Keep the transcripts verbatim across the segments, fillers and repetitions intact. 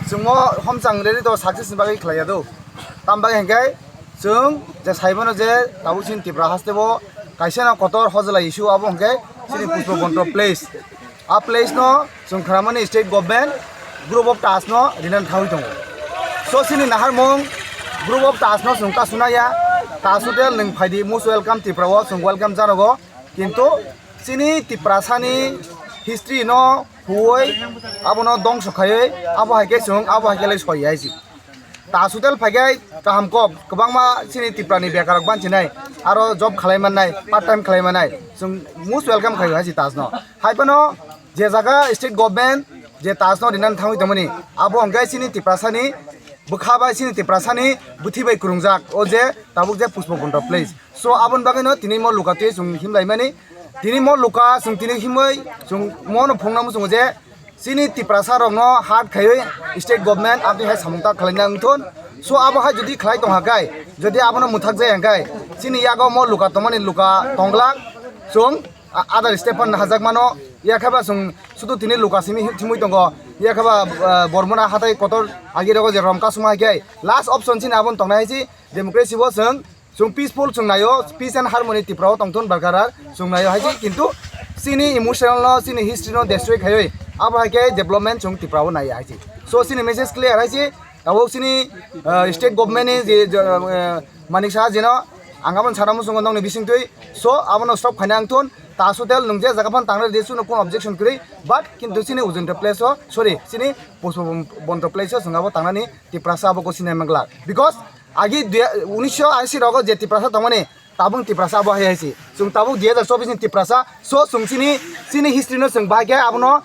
Chwngno homchang rally to success ni bagwi khlaiya do. Tam bagwi hwnkhe chwng je saimano je tabuk chini Tripura haste o kaisa no kotor hojla issue abo hwnkhe chini Pushpa Bonto place. A place no chwng khwnamani state government group of TASAD no rinani thangwi tongo. So chini naharmung group of TASAD no chwng ta sunaya, TASAD hotel nwng phaidi most welcome Tripura o chwng welcome janogo. Kintu chini Tiprasani history no huoi abono dongso khaioi abo hai khe chwng abo hai khe lai soi hai si. TASAD hotel phaikhai kaham kok kwbangma chini Tripura ni bekarok banchinai aro job khlai mannai, part time khlai mannai, chwng most welcome khaio hai si TASAD no. Hai phano je jaga state government je TASAD no rinani thangwi tongmani abo hwnkhe chini Tiprasani bwkha bai chini Tiprasani bwthwi bai kwrwngjak o je tabuk je Pushpa Bonto place. So aboni bagwi no tini mo luka twi chwng himlai mani. Tini mo luka chwng tini himwi chwng mo no phunukna muchungo je chini Tiprasa rok no hard khaiwi state government aboni hai samung tak khlaina wngthun. So abo hai jodi khlai tong hakai, jodi abono mwthak jai hakai, chini yago mo luka tongmani luka tonglak chwng a-, other state pan hajak mano. Yakhaba chwng sudu tini luka simi hi-, thimwi tongo. Yakhaba, ah, Bormona hatai kotor agi rogo je rom kasuma hai khe last option chini aboni tongnai hai si democracy bo chwng Chwng peaceful chwng naio, peace and harmony Tripura o tongthun Barkarar chwng naio hai se, kintu chini emotional no, chini history no destroy khaioi abo hai khe development chwng Tripura o naiya hai se. So chini message clear hai se, tabuk chini, ah, state government ni je, je, ah, Manik Saha jeno ang abono sana muchungo nokni bisingtwi, so abono stop khaina wngthun, TASAD hotel nwng je jaga phan tangnai rw di, chwngno kun objection kwrwi, but kintu chini Ujunta place o, sorry, chini Pushpa Bonto place o chwng abo tangnani Tiprasa abo gosi nai manglak, because Agi dui, unisho ashi rogo je Tiprasa tongmani, tabuk Tiprasa abo hai hai si. Chwng tabuk dui hajar chobbish ni Tiprasa, so chwng chini, chini history no chwng bahai khe abono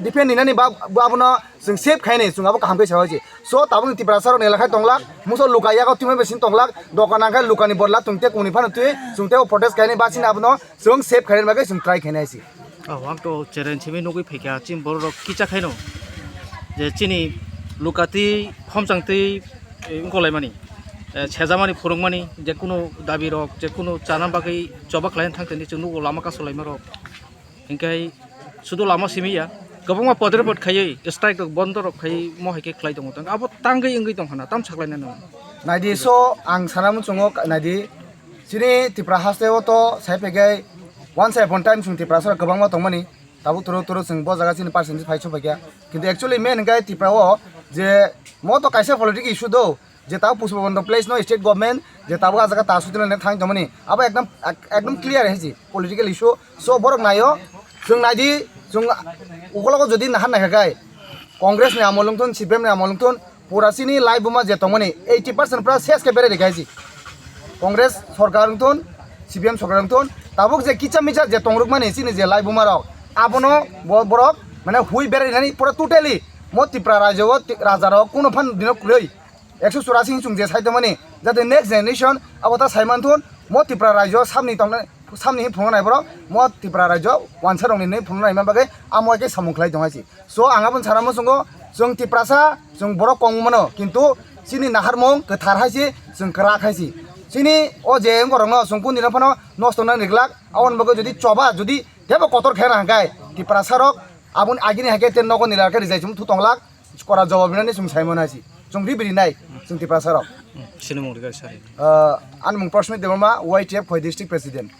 defend ninani ba, ba abono chwng save khaini, chwng abo kaham khe sawi si. So tabuk ni Tiprasa rok ni lakhai tonglak, muso luka yago twima besin tonglak, dokan nangkhe lukani borla chwng te kuni phano twi, chwng te protest khaini ba chini abono chwng save khaini bagwi chwng try khaini hai si. Oh, ang to challenge simi nugwi phaikha, chini borok rok kicha khaino je chini lukatwi, homchangtwi, eh, wngkolaimani, eh, sejamani, phwrwngmani, je kunu dabi rok, je kunu chana bagwi choba khlaina thangtani chwng nugo lama kasulaima rok. Hinkhe sudu lama simi ya, kwbangma podre pod khaiwi, strike rok, bondo rok khaiwi, mo hai khe khlai tongo. Tang abo tangwi wngwi tong khana, tam saklaina nang. Naidi, so ang sana muchungo ka-, naidi, chini Tripura haste o to sai phaikhai once upon time chwng Tiprasa rok kwbangma tongmani. Tabuk toro toro chwng bo jaga chini percentage phai chuphaikha. Kintu actually main hwnkhe Tripura o je mo to kaisa political issue do, je tabuk Pushpa Bonto place no state government je tabuk ah jaga TASAD hotel ni thang tongmani. Abo ekdom, ek-, ekdom clear hai si political issue. So borok naio, chwng naidi, chwng ukologo jodi nahan naikha khai, Congress ni amol wngthun, C P M ni amol wngthun, pura chini lai buma je tongmani eighty percent pura ses khe berai rikha hai si. Congress sorkar wngthun, C P M sorkar wngthun, tabuk je kicha micha je tongrwkmani chini je lai buma rok, abono bo-, borok mane hui berai nani pura totally mo Tripura rajyo o ti-, raja rok kuno phan dino kwrwi. Ekso churasi hinwi chwng je sai tongmani, jate next generation abo ta sai manthun, mo Tripura rajyo samni tongnai, samni hinwi phunuknai borok, mo Tripura rajyo wansa rokni hinwi phunuknai hwnma bagwi amo hai khe samung khlai tong hai si. So ang aboni sana muchungo, chwng Tiprasa, chwng borok kong mano, kintu chini naharmung kwthar hai si, chwng kwrak hai si. Chini o je wngorokno chwng kundino phano nosto nang riglak, aboni bagwi jodi choba, jodi tebo kotor khe rang hai khe, Tiprasa rok aboni agini hai khe te nogo nilal khe rijai chum thu tonglak, kora jawab hinani chwng sai mano hai si. Chwng ribri nai, chwng Tiprasa rok. Sini mung riga sari. Ah, ani mung Prashmit Debbarma, Y T F Khoi District President.